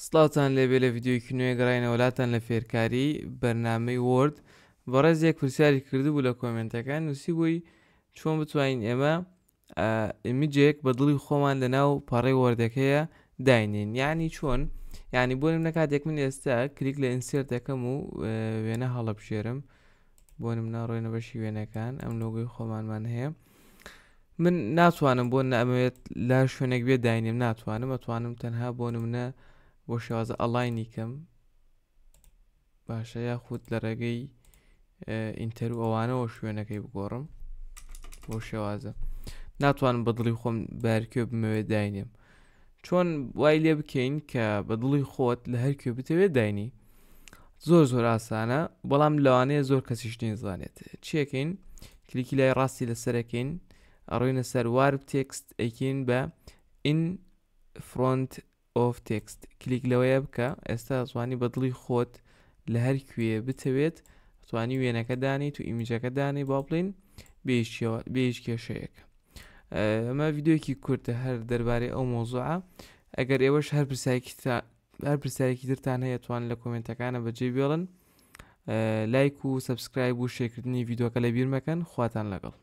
سڵاوتان لێبێ لە ڤیدیۆیەکی نوێ گەڕاینەوە لاتان لە فێرکاری بەرنامەی Word. بەڕێز یەک پرسیاری کردبوو لە کۆمێنتەکان، نووسیبووی چۆن بتوانین ئێمە image ێک بە دڵی خۆمان لە ناو پەڕەی Word ەکەیە داینین. یعنی چۆن؟ یعنی بۆ نمونە کاتێک من ئێستا کلیک لە insert دەکەم و وێنە هەڵەبژێرم، بۆ نمونە ڕۆینە بەشی وێنەکان، ئەم لۆگۆی خۆمانمان هەیە، من ناتوانم بۆ نامەوێت لا شوێنێک بێ داینێم، ناتوانم، ئەتوانم تەنها بۆ نمونە بۆ شێوازە align ی کەم باشە، یاخود لە ڕێگەی enter و ئەوانەوە شوێنەکەی بگۆڕم بۆ شێوازە. ناتوانم بە دڵی خۆم بارکوێ بمەوێت داینێم. چۆن وای لێ بکەین کە بە دڵی خۆت لە هەر کوێ بتەوێت داینی؟ زۆر زۆر ئاسانە، بەڵام لەوانەیە زۆر کەسیش نەیزانێت چیەکەین. کلیکی لای ڕاستی لەسەرەکەین، ئەڕۆینە سەر wrap text، ئەیکەین بە in front of text، کلیک لەوەیە بکە. ئێستا توانی بە دڵی خۆت لە هەر کوێ بتەوێت توانی وێنەکە دانیت و image ەکە دانی، با بڵین بێ هیچ کێشەیەک. ئەمە ڤیدیۆیەکی کورتە هەر دەربارەی ئەو مۆزوعە. ئەگەر ئێوەش هەر پرسیارێکی ترتان هەیە توان لە کۆمێنتەکانە بەجێ بێڵن. لایک و subscribe و share کردنی ڤیدیۆکە لە بیر مەکەن. خواتان لەگەڵ.